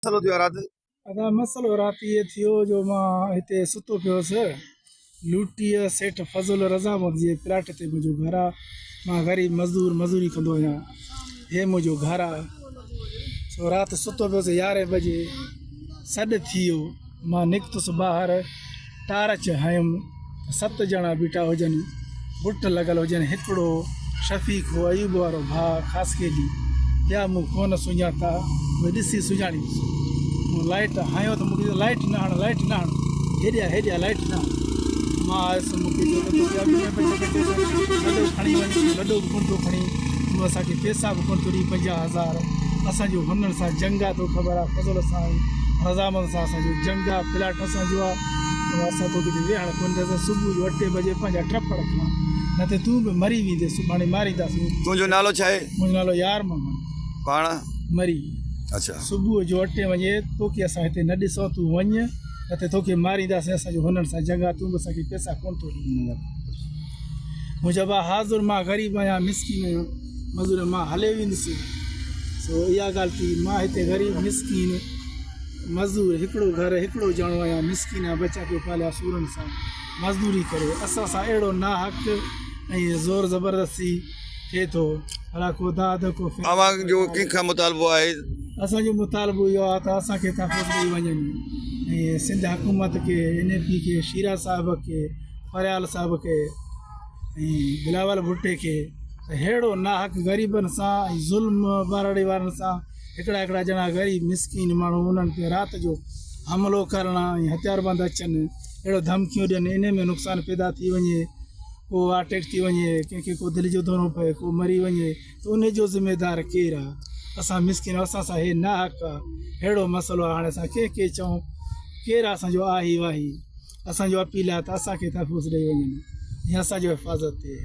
مسئلو ٿيو آهي رات؟ ادا مسئلو رات اهي ٿيو جو مان هتي ستو پيو هوس لوٽيء سيٺ فضل رضامند جي پلاٽ تي منهنجو گهر آ مان غريب مزدور مزوري ڪندو آهيان هي منهنجو گهر آ سو رات ستو پيو هوس يارهين بجي سڏ ٿي ويو مان نڪتس ٻاهر ٽارچ هنيم ته ست ڄڻا بيٺا هجن، بٽ لڳل هجن، هڪڙو شفيق هو ايوب وارو ڀاء خاصخيلي، ٻيا مون ڪونه سڃاتا، اهي ڏسي سڃاڻيس. مون لائٽ هنيو ته مون کي چيو لائٽ نه هڻ، لائٽ نه هڻ، هيڏي آ، هيڏي آ، لائٽ نه هڻ. مان آيس، مون کي چيو ته توکي اڳ ۾ به چيو ته لڏو کڻي وڃ، تون لڏو به ڪونه ٿو کڻين، تون اسان کي پئسا به ڪونه ٿو ڏين 50 هزار، اسان جو هنن سان جنگ آ، توکي خبر آ فضل سان ۽ رضامند سان اسان جو جنگ آ، پلاٽ اسان جو آ. اسان توکي هتي ويهڻ ڪونه ڏينداسين، صبح جو اٺين بجي پنهنجا ٽپڙ کڻ، نه ته تون به مري ويندين، سڀاڻي مارينداسين. تنهنجو نالو ڇا آهي؟ منهنجو نالو يار محمد. پاڻ؟ مري. اڇا. صبح جو اٺين وڄي توکي اسان هتي نه ڏسون، تون وڃ، نه ته توکي مارينداسين، اسان جو هنن سان جنگ آهي، تون به اسان کي پئسا ڪونه ٿو ڏين. مون چيو ڀاء حاضر، مان غريب آهيان، مسڪين آهيان، مزور آهيان، مان هليو ويندس. سو اها ڳالهه ٿي، مان هتي غريب مسڪين. مزدور هڪڙو گهر هڪڙو ڄڻو آهيان مسڪين آهيان ٻچا پيو پاليان سورن سان مزدوري ڪري اسان سان اهڙو ناحق ۽ زور زبردستي ٿئي ٿو ڀلا ڪو داد ڪو فيصلو اوهان جو ڪنهن کان مطالبو آهي؟ اسان جو مطالبو اهو آهي ته اسان کي تحفظ ڏئي وڃن ۽ سنڌ حڪومت کي اين اي پي کي شيرا صاحب کي فريال صاحب کي ۽ بلاول ڀٽي کي ته ههڙو ناحق غريبن سان ۽ ظلم ٻهراڙي وارن سان هڪڙا هڪڙا ڄڻا غريب مسڪين ماڻهو انهن تي رات جو حملو ڪرڻ ۽ هٿياربند اچن اهڙو ڌمڪيون ڏين انهي ۾ نقصان پيدا ٿي وڃي ڪو اٽيڪ ٿي وڃي ڪنهن کي ڪو دل جو دورو پئي ڪو مري وڃي ته انهي جو ذميدار ڪير آ اسان مسڪين اسان سان هي ناحق آ ههڙو مسئلو آ هاڻي اسان ڪنهن کي چئون ڪير آ اسان جو آهي واهي اسان جو اپيل آ ته اسان کي تحفظ ڏئي وڃن ۽ اسان جو حفاظت ٿئي.